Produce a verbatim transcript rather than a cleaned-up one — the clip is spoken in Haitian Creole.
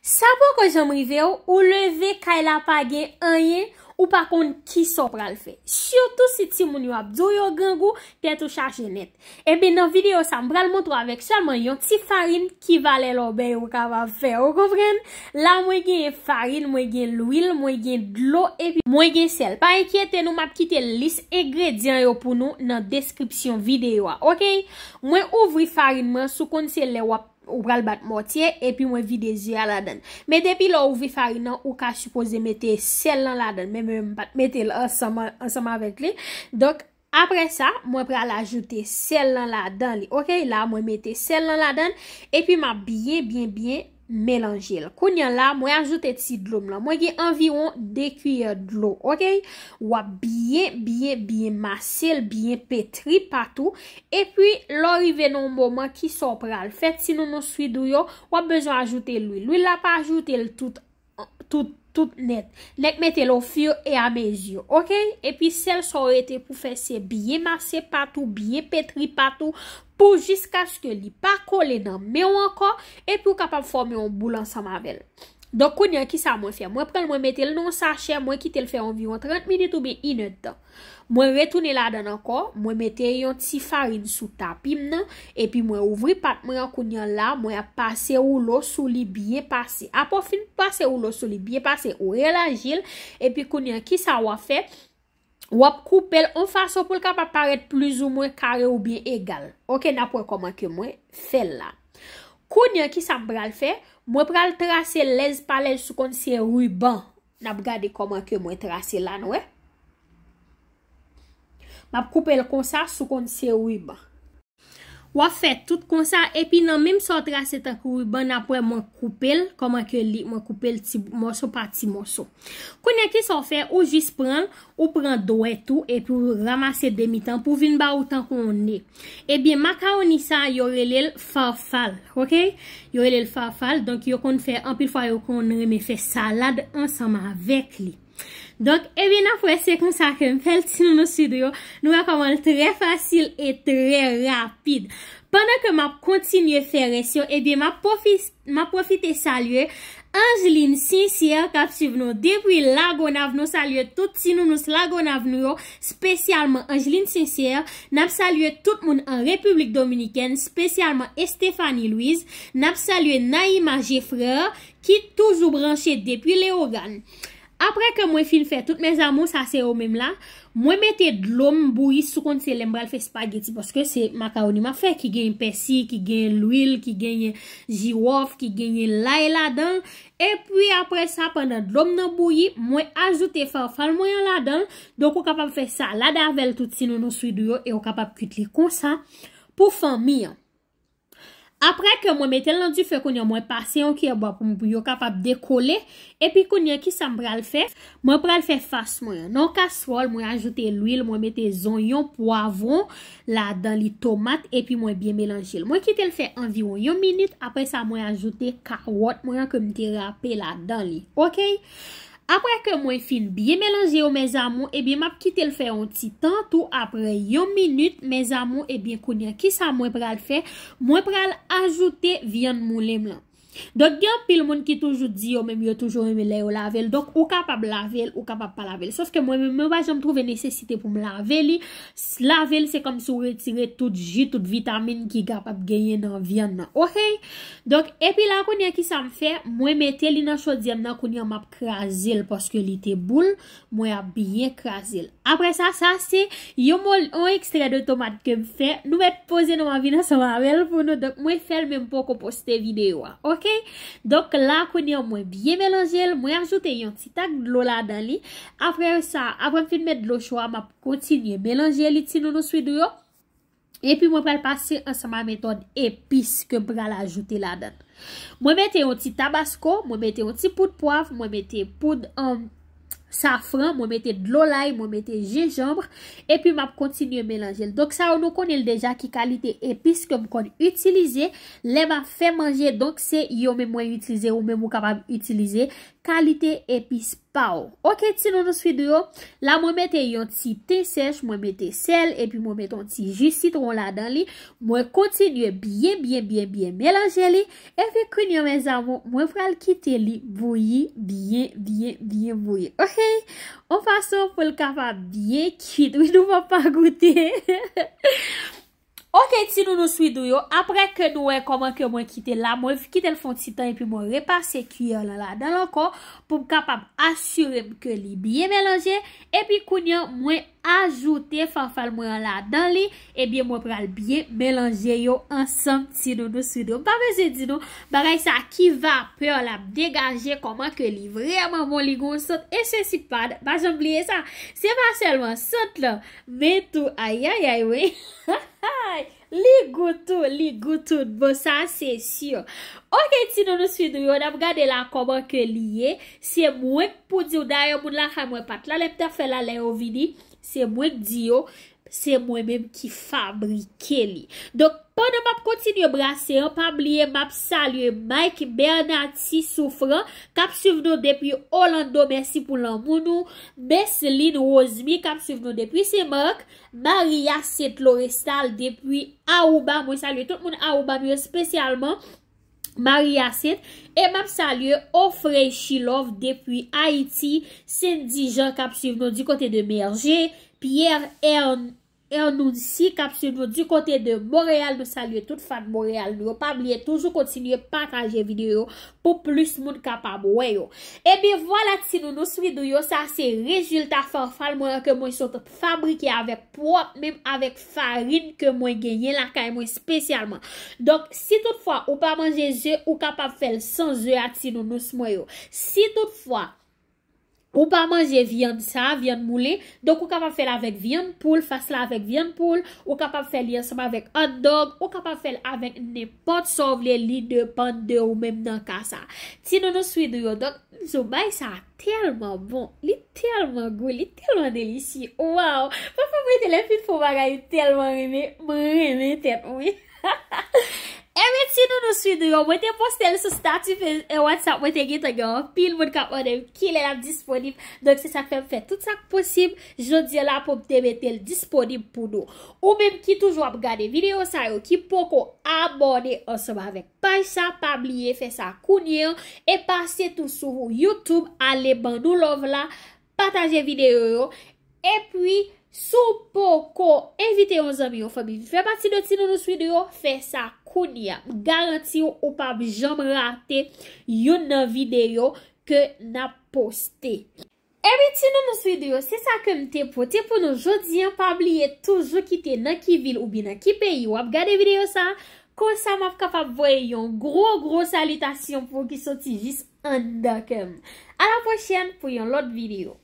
Sa poko janm rive w, ou leve kay la pa gen anyen, ou pa konn kisa w pral fè. Sitou si timoun yo ap di w yo grangou, tèt ou chaje nèt. Ebyen, nan videyo sa, m pral montre w avèk sèlman yon ti farin ki valè lòbèy ou kapab fè. Ou konprann? La, mwen gen farin, mwen gen lwil, mwen gen dlo, epi mwen gen sèl. Pa enkyete nou, m ap kite lis engredyan yo pou nou nan deskripsyon videyo a, oke? Mwen ouvri farin mwen, sou konn se lè w ap ou pral bat mòtye, epi mwen vide ze a ladan. Men depi lè w ouvri farin nan, ou ka sipoze mete sèl lan ladan. Men mwen, m pa t mete l ansanm, ansanm avèk li. Donk, apre sa, mwen pral ajoute sèl lan ladan li. Oke, la, mwen mete sèl lan ladan, epi m ap byen, byen, byen melanje l. Kounye a la, mwen ajoute ti dlo m lan. Mwen gen anviwon de kiyè dlo, oke? W ap byen, byen, byen mase l, byen petri patou. Epi, lè w rive nan yon moman, kisa w pral fè? Ti nounous Swid ou yo, w ap bezwen ajoute lwil. Lwil la pa ajoute l tout, tout, tout nèt. Nèk mete l au fur et à mesure, oke? Epi, sèl sa w rete pou fè, se byen mase patou, byen petri patou, pou jiskaske li pa kole nan men w ankò, epi w kapab fòme yon boul ansanm avè l. Donk, kounye a, kisa mwen fè? Mwen pran l, mwen mete l nan yon sachè, mwen kite l fè anviwon trant minit oubyen inèdtan. Mwen retounen ladan l ankò, mwen mete yon ti farin sou tapi m nan, epi mwen ouvri pat mwen an, kounye a la, mwen ap pase woulo sou li byen pase. Apre w fin pase woulo sou li byen pase, ou relaji l, epi kounye a, kisa w ap fè? W ap koupe l yon fason pou l kapab parèt plizoumwen kare oubyen egal. Oke, n ap wè kòman ke mwen fè l la. Kounye a, kisa m pral fè? Mwen pral trase lèz pa lèz sou konn se riban. N ap gade kòman ke mwen trase la, nou wè. M ap koupe l konsa sou konn se riban. W ap fè tout konsa, epi nan menm sa w trase tankou riban, n ap wè mwen koupe l, kòman ke li, mwen koupe l ti mòso pa ti mòso. Kounye a, kisa w fè? Ou jis pran l, ou pran dwèt ou, epi w ranmase demi tan pou vin ba ou tankou yon ne. Ebyen, makawoni sa, yo rele l farfal, oke? Yo rele l farfal, donk yo konn fè, anpil fwa yo konn renmen fè salad ansanm avèk li. Donk, ebyen, n ap wè se konsa ke m fè l, ti nounous Swid ou yo. Nou wè kòman l trè fasil e trè rapid. Pandan ke m ap kontinye fè rès yo, ebyen, m ap pwofi-, m ap pwofite salye Angeline Sincère k ap swiv nou depi Lagonav. Nou salye tout ti nounous Lagonav nou yo, espesyalman Angeline Sincère. N ap salye tout moun an Repiblik Dominikèn, espesyalman Stéphanie Louise. N ap salye Naïma Geffrard, ki toujou branche depi Leyogàn. Apre ke mwen fin fè tout mes amours, sa se yo menm la, mwen mete dlo m bouyi sou konn se lè m pral fè spageti, paske se makawoni m ap fè, ki genyen pèsi, ki genyen lwil, ki genyen jiwòf, ki genyen lay ladan. Epi apre sa, pandan dlo m nan bouyi, mwen ajoute farfal mwen an ladan. Donk, ou kapab fè salad avè l tou, ti nounous Swid ou yo, e ou kapab kuit li konsa pou fanmi an. Apre ke mwen mete l nan dife, kounye a mwen pase yon kiyè bwa pou m, pou yo kapab dekole. Epi kounye a, kisa m pral fè? Mwen pral fè fas mwen an. Nan yon kaswòl, mwen ajoute lwil, mwen mete zonyon, pwavwon ladan li, tomat, epi mwen byen melanje l. Mwen kite l fè anviwon yon minit, apre sa mwen ajoute kawòt mwen an ke m te rape ladan li. Oke? Apre ke mwen fin byen melanje yo, mes amours, ebyen, m ap kite l fè yon ti tan tou. Apre yon minit, mes amours, ebyen, kounye a, kisa mwen pral fè? Mwen pral ajoute vyann moulen m lan. Donk, gen anpil moun ki toujou di yo menm yo toujou renmen lè yo lave l. Donk, ou kapab lave l, ou kapab pa lave l. Sòf ke mwen menm, mwen pa janm twouve nesesite pou m lave li. S-, lave l, se kòmsi w retire tout ji, tout vitamin ki kapab genyen nan vyann nan. Oke? Donk, epi la, kounye a, kisa m fè? Mwen mete li nan chodyè m nan, kounye a, m ap kraze l, paske li te boul, mwen ap byen kraze l. Apre sa, sa se yon mol-, yon ekstrè de tomat ke m fè. Nou mèt poze nou anvi ansanm avè l pou nou. Donk, mwen fè l, men m poko poste videyo a. Oke? Donk, la, kounye a, mwen byen melanje l, mwen ajoute yon ti tak dlo ladan li. Apre sa, apre m fin met dlo cho a, m ap kontinye melanje li, ti nounous Swid ou yo. Epi mwen pral pase ansanm a metòd epis ke m pral ajoute ladan. Mwen mete yon ti tabasko, mwen mete yon ti poud pwav, mwen mete poud, um, safran, mwen mete dlo lay, mwen mete jenjanm, epi m ap kontinye melanje l. Donk sa yo nou konnen l deja ki kalite epis ke m konn itilize lè m ap fè manje. Donk se yo menm mwen itilize, ou menm ou kapab itilize kalite epis pa w. Oke, ti nounouswidou yo, la mwen mete yon ti te sèch, mwen mete sèl, epi mwen mete yon ti ji sitwon ladan li. Mwen kontinye byen, byen, byen, byen melanje li. Epi kounye a, mes amours, mwen pral kite li bouyi byen, byen, byen bouyi. Oke? Yon fason pou l kapab byen kuit. Wi, nou pap pa goute. Oke, ti nounouswidou yo, apre ke nou wè kòman ke mwen kite la, mwen kite l fè yon ti tan epi mwen repase kiyè lan ladan l ankò pou m kapab asire m ke li byen melanje. Epi kounye a, mwen ajoute fanfal mwen an ladan li. Ebyen, mwen pral byen melanje yo ansanm, ti nounouswidou yo. M pa bezwen di nou, bagay sa ki vapè l ap degaje, kòman ke li vrèman bon, li gon sant, e sesi pa, pa janm bliye sa. Se pa sèlman sant lan, men tou, ayayay, wi. Li gou tou, li gou tout bon, sa se si. Oke, ti nounouswidou yo, n ap gade la kòman ke li ye. Se mwen k pou di w, dayè moun lakay mwen pa t la, lè m t ap fè la, lè yo vini, se mwen k di yo, se mwen menm ki fabrike li. Donk, pandan m ap kontinye brase an, pa bliye, m ap salye Mike Bernati Souffrant, k ap swiv nou depi Orlando, mèsi pou lanmou nou. Mesline Rosemy, k ap swiv nou depi Sen Mak. Maria Saint Lorestal depi Aruba. Mwen salye tout moun Aruba nou yo espesyalman Maria Saint. E m ap salye Ofrey Chilov depi Ayiti. Cindy Jean k ap swiv nou di kote de Merje. Pierre Ern Ernousi k ap swiv nou di kote de Montréal. Nou salye tout fan Montréal nou yo. Pa bliye toujou kontinye pataje videyo yo pou plis moun kapab wè yo. Ebyen vwala ti nounouswidou yo, sa se rezilta fanfal mwen an ke mwen sot fabrike avèk pwòp menm avèk farin ke mwen genyen lakay mwen espesyalman. Donk, si toutfwa ou pa manje ze, ou kapab fè l san ze a ti nounous mwen yo. Si toutfwa ou pa manje vyann sa, vyann moulen, donk ou kapab fè l avèk vyann poul, fas la avèk vyann poul, ou kapab fè li ansanm avèk hot dog, ou kapab fè l avèk nenpòt sa w vle, li depann de ou menm nan ka sa. Ti nounouswidou yo, donk, m di w, bagay sa tèlman bon, li tèlman gou, li tèlman delisye. Waw! Papa mwen te lè fin fè yon bagay tèlman renmen, mwen renmen tèt mwen. Ebyen, ti nounouswidou yo, mwen te poste l sou stati Face-, eh, WhatsApp, mwen te gentan gen anpil moun k ap mande m kilè l ap disponib. Donk, se sa k fè m fè tout sa k posib jodi a la pou m te mete l disponib pou nou. Ou menm ki toujou ap gade videyo sa yo, ki poko abòne ansanm avèk paj sa, pa bliye fè sa kounye a e pase tou sou YouTube, ale ban nou love la, pataje videyo yo. Epi, si w poko envite yon zanmi, yon fanmi vin fè pati de ti nounouswidou yo, fè sa kounye a. M garanti w, ou p ap janm rate youn nan videyo ke n ap poste. Ebyen, ti nounouswidou yo, se sa ke m te pote pou nou jodi a. Pa bliye toujou kite nan ki vil oubyen nan ki peyi w ap gade videyo sa. Konsa, m ap kapab voye yon gwo, gwo salitasyon pou w ki soti jis anndan kè m. A la pwochèn pou yon lòt videyo.